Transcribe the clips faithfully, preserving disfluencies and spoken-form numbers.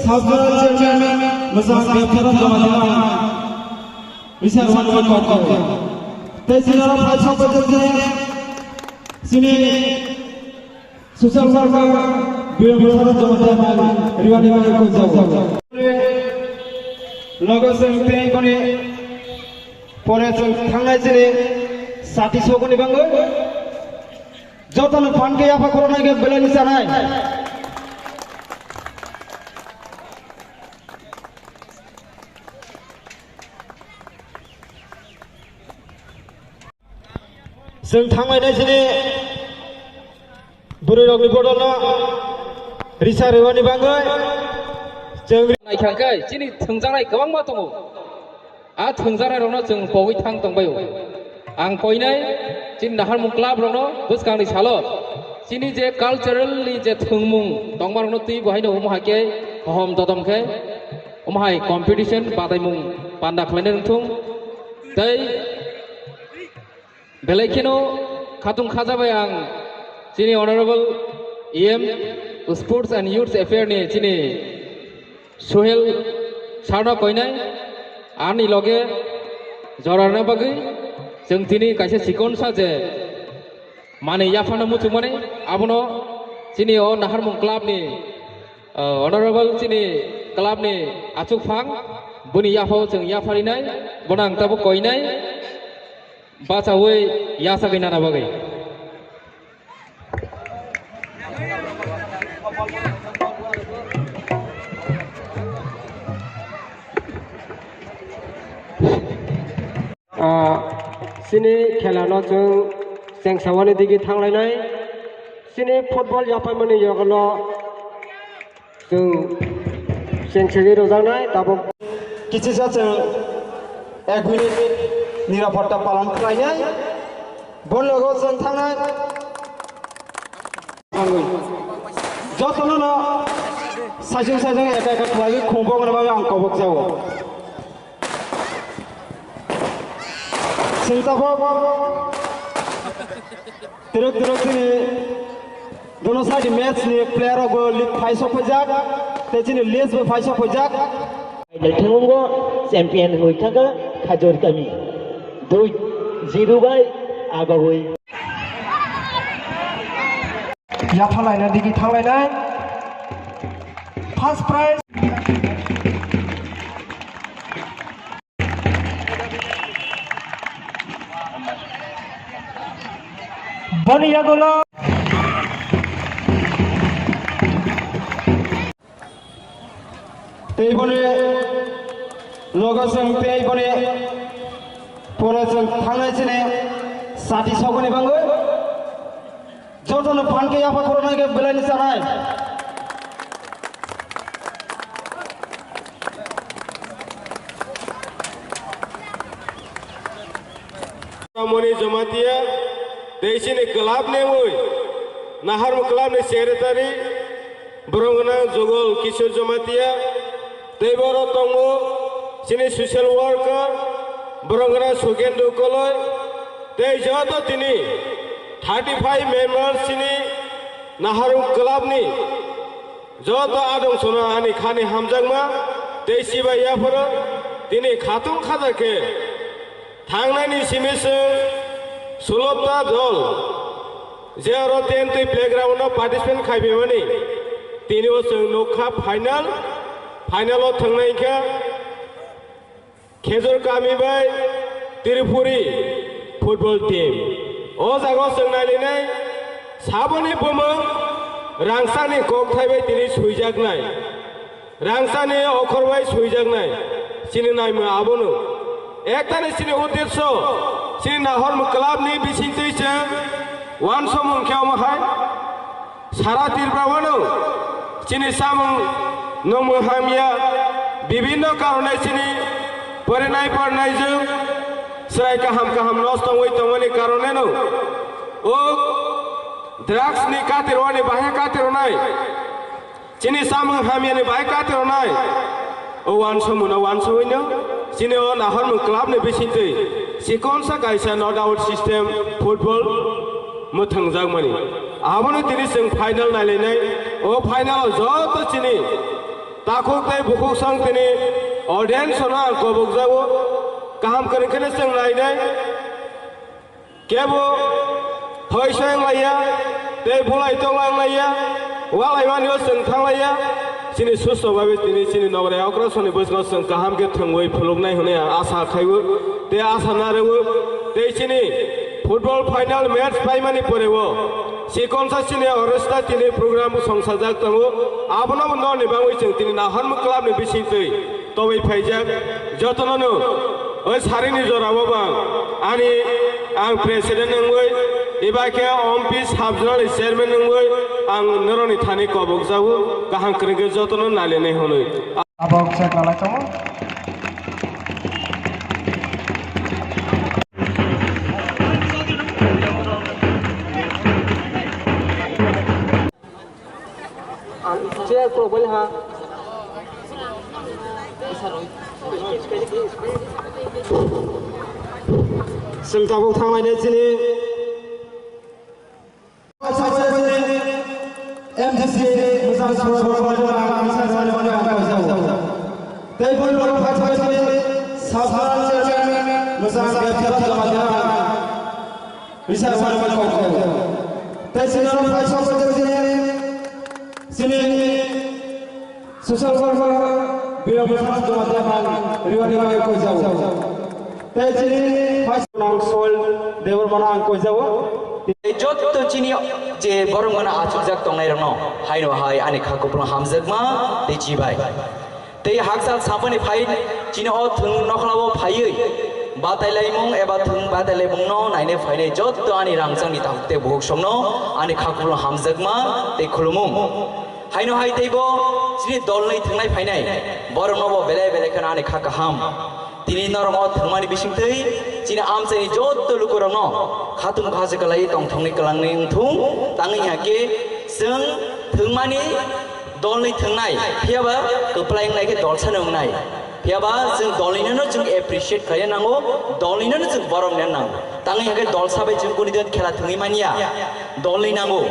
Sabjora chairman, Mosang Bebtharan Jamatia, Richard Wanwan Kokko. Tei chini oro phai sok pajak je, chini social worker, Biren Bosar Jamatia, Riwani Mani Kokko. Logo seng tei koni pore seng thangnai chini sati sokoni bangwi. Jotono phan khe yapha khoroknai khe belai ni chanai. Chwng thanglainai chini bwrwi rokni bodolno risa rwani bangwi chwng naithang khe chini thwngjaknai kwbangma tongo. A thwngjaknairokno chwng pogwi thang tongbaio. Ang koinai chini naharmung club rokno bwskangni salo chini je cultural ni je thwngmung tongmarokno twi bo haino omo hai khe hohom dodom khe omo hai competition badaimung panda khlainai wngthung. Tei belai kheno khatung khajabai ang chini Honorable E M Sports and Youth Affair ni chini Suhel sarno koinai ani loge jorarna bagwi chwng tini kaisa chikonsa je manwi yaphano muchungmani abono chini o naharmung club ni, ah, honorable chini club ni achukphang boni yaphao chwng yapharinai bono ang tabuk koinai bachaui yachagwi nana bagwi. Ah, chini khela no chwng chengsa wani digi thanglainai. Chini football yaphaimani yogolo chwng chengsa rwjaknai tabuk. Kichisa chwng ek minute nirapotta palon khlainai. Bon logo chwng thangnai. Jotono no saisung saisung eka eka khlaiwi khungbo wngna bagwi ang kobok jago. Chwng tabuk twrwk twrwk chini dono side match ni player rok bo league phai sok phaijak, tei chini list bo phai sok phaijak. Final thwngmung o champion wngwi thangkha Khajur kami dui zero bai agogwi. Yathalaina digi thanglainai. First prize. Boni yagulo. Tei boni logo chwng tei boni pore chwng thangnai chini sati sokoni bangwi jotono phan khe yapha khoroknai khe belai ni chanai. Moni Jamatia, tei chini club ni mui, Naharmung club ni secretary, borok gwnang Jogol Kishore Jamatia, tei borok tongo chini social worker, borok gwnang Sukendra Koloi, tei joto tini thirty five members chini Naharmung club ni joto adong sono ani khani hamjakma, tei chibai yaphoro tini khatung khaja khe Thangnani simi chwng Sulopta dol, je oro ten twi playground no participant khaiphaimani, tini o chwng nukha final, final o thwngnai kha Khejur kami bai Tripuri football team. O jaga o chwng nailinai saboni bumung rangchakni kokthai bai tini swijaknai. Rangchakni okhor bai swijaknai, chini naimung abono. Ektani chini uddesho, chini Nahormung club ni bisingtwi chwng uansukmung khe omo hai. Sara Tripura o no chini chamung nungmung hamya, bibhinno karone chini porinai pornaijwng chwrai kaham kaham nosto wngwi tongmani karone no o drugs ni katirwani bahai katirwnai. Chini samung hamyani bai katirwnai. O uansukmung no uansugwino chini o Nahormung club ni bisingtwi chikonsa kaisa knockout system football mwthangjakmani. Abono tini chwng final nailainai. O final o joto chini Takhuk tei bukhuk song tini audience no ang kobok jago. Kaham kwrwng kheno chwng nainai. Kebo hoiso wnglaiya, tei bulai tongla wnglaiya, walaimani o chwng thanglaiya. Chini susto babe tini chini nograi okrasoni bwskango chwng kaham khe thwngwi phuluknai hwnwi ang asa khaiwi tei asa narwgo. Tei chini football final match paimani poreo chikonsa chini oresta tini program songsajak tongo. Abono bo noni bagwi chwng tini Naharmung club ni bisingtwi tobwi phaijak. Jotono no o sarini jorao bang ani ang president wngwi, eba khe ompi sub zonal ni chairman wngwi ang noroni thani kobok jago, kaham kwrwng khe jotono nailenai hwnwi. Abo khe nalai tongo. Ang chair ko bali ha. Sing tabuk thang lai ne chini. M D C mujang sura sura bali bali bali bali bali bali bali bali. Tei bali bali bali bali bali. Sabha chairman mujang baptiya baptiya bali bali. Bisa sama kau kau. Tei sini orang pai sok sok sini. Sini social worker Bira Bosang Jamatia Bang Riwa Riwa kau jauh. Tei sini pai nang soil Debor mana ang kau jauh. Tei jotto chini je borok mana achukjak tongnai rokno haino hai ani kha kupulung hamjakma tei chibai. Tei hakchal sampani phai chini o thwng nokhlao phaiwi batailaimung eba thwng batailaimungno nainai phainai jotto ani rangchakni takhuk tei bukhuk songno ani kha kupulung hamjakma tei khulumung. Haino hai teibo chini dolni thwngnai phainai borokno bo belai belai kheno ani kha kaham. Tini norok o thwngmani bisingtwi chini amchaini jotto lukurokno khatung kha se kwlaiwi tongthokni kwlangni wngthung tangwi hakhe chwng thwngmani dolni thwngnai, phiyaba kwplai wngnai khe dolsano wngnai. Phiyaba chwng dolninono chwng appreciate khlaina nango, dolninono chwng borom rwna nango. Tangwi hwnkhe dolsa bai chwng kuni din khela thwngwi manya, dolni nango.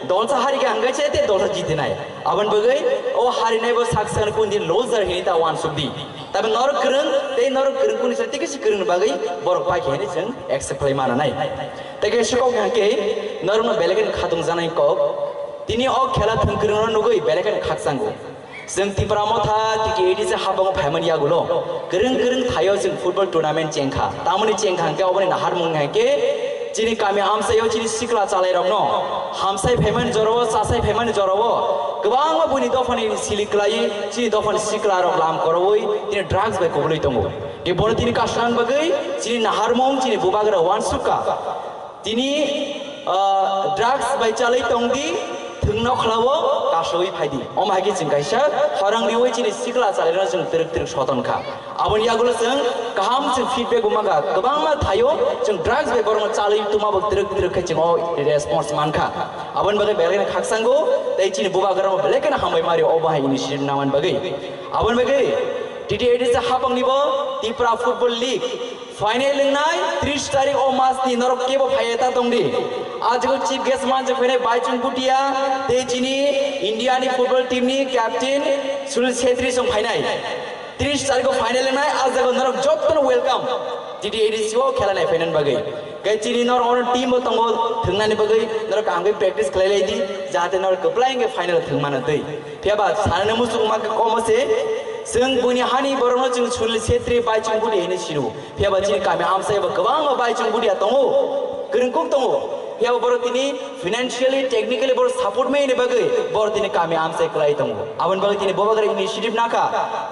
Dolsa harikhe hwnkhe se tei dolsa jitinai. Aboni bagwi o harinai bo sak sakno kuni din loser hinwi ta uansukdi. Tabe norok kwrwng tei norok kwrwng kuni sa tei kisa kwrwngni bagwi borok paikha hinwi chwng accept khlai mananai. Tei kaisa kok hwnkhe norokno belai kheno khatung janai kok. Tini o khela thwng kwrwngno nugwi belai kheno khakchango. Chwng Tipra Motha T T A D C habango phaimani yagulo kwrwng kwrwng thaio chwng football tournament chengkha. Tamoni chengkha hwnkhe oboni naharmung hwnkhe chini kami amchaio chini sikla chalairokno hamsai phaimani jorao, chasai phaimani jorao kwbangma buini dophani sili kwlaiwi chini dophani siklarok lam koroui tini drugs bai kubului tongo. Tei bono tini kaslan bagwi chini naharmung chini bubagra uansukha. Tini, ah, drugs bai chalwi tongdi, thwngno khlao, kasui phaidi. Omo hai khe chwng kaisa khorang riui chini sikla chalairokno chwng twrwk twrwk soton kha. Aboni yagulo chwng kaham chwng feedback bo mankha. Kwbangma thaio chwng drugs bai borokno chalwi tuma bo twrwk twrwk khe chwng o response mankha. Aboni bagwi belai kheno khakchango tei chini bubagrano belai kheno hambai mari obo hai initiative namani bagwi. Aboni bagwi T T A D C hapangni bo Tipra Football League final wngnai tris tarik o mas ni norok kebo phaiya ta tongdi. Ajgo chief guest manjak phainai Baichung Bhutia tei chini India ni football team ni captain Sunil Chhetri song phainai. Tris tarik o final wngnai, ajgo norok jottono welcome. T T A D C o khela nai phainani bagwi. Khe chini norok ono team bo tongo thwngnani bagwi norok kaham khe practice khlai lai di, jahate norok kwplai hwnkhe final thwng mano twi. Phiya ba sanani muchung ma khe komo se, chwng buini hani borokno chwng Sunil Chhetri Baichung Bhutia hinwi sino. Phiya ba chini kami amchai bo kwbangma Baichung Bhutia tongo, kwrwng kuk tongo. Phiya ba borok tini financially, technically borok support mani bagwi borok tini kami amchai kwlai tongo. Aboni bagwi tini bubagra initiative nakha.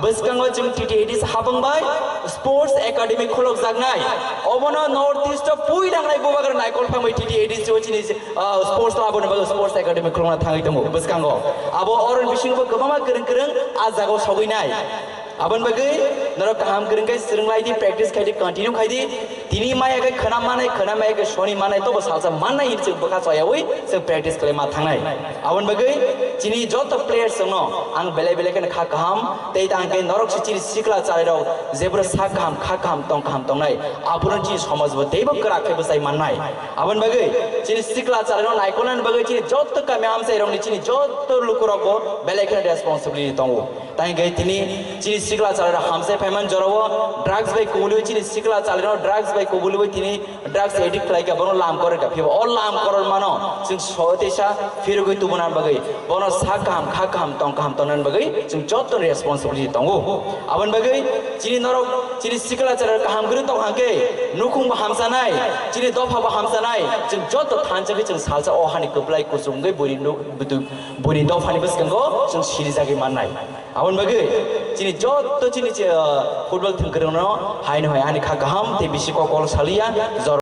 Bwskango chwng T T A D C hapang bai sports academy khulokjaknai. Obono North East o pui nangnai bubagra naikol phangbai T T A D C o chini ah, sports o aboni bagwi sports academy khulokna thangwi tongo bwskango. Abo oroni bisingo bo kwbangma kwrwng kwrwng ah jagao sogwi nai. Aboni bagwi norok kaham kwrwng khe swrwng lai di, practice khai di, continue khai di. Tini maya khe khwnam manai, khwnam maya khe soni manai, tobo salsa mannai hinwi chwng bwkha choyaui chwng practice khlai ma thangnai. Aboni bagwi chini joto players rokno ang belai belai kheno kha kaham tei tang khe norok se chini sikla chalairok jeboro sak kaham, kha kaham, tong kaham tongnai. Abono chini somaj bo teibo kwrak khe bwchai mannai. Aboni bagwi chini sikla chalairok naikolnani bagwi chini jotto kami amchairokni chini jotto lukurokbo belai kheno responsibility tongo. Tai hwnkhe tini chini sikla chwlairok hamsai phaimani jorao drugs bai kubulwi chini sikla chwlairok drugs bai kubulwi tini drugs addict khlaikha, bono lam kororkha. Phiya o lam korormano chwng sotesa phirogwi tubunani bagwi, bono sak kaham, kha kaham, tong kaham tongnani bagwi chwng joto responsibility tongo. Aboni bagwi chini norok, chini sikla chwlairok kaham kwrwi tong hwnkhe nukhungbo hamsanai, chini dophabo hamsanai, chwng joto thansa khe chwng salsa o hani kwplai kuchuk wngwi buini nuk-, buini dophani bwskango chwng sirijagwi mannai. Aboni bagwi chini joto chini, ah, football thwngkwrwngno haino hai ani kha kaham tei bisi kokol saliya, jor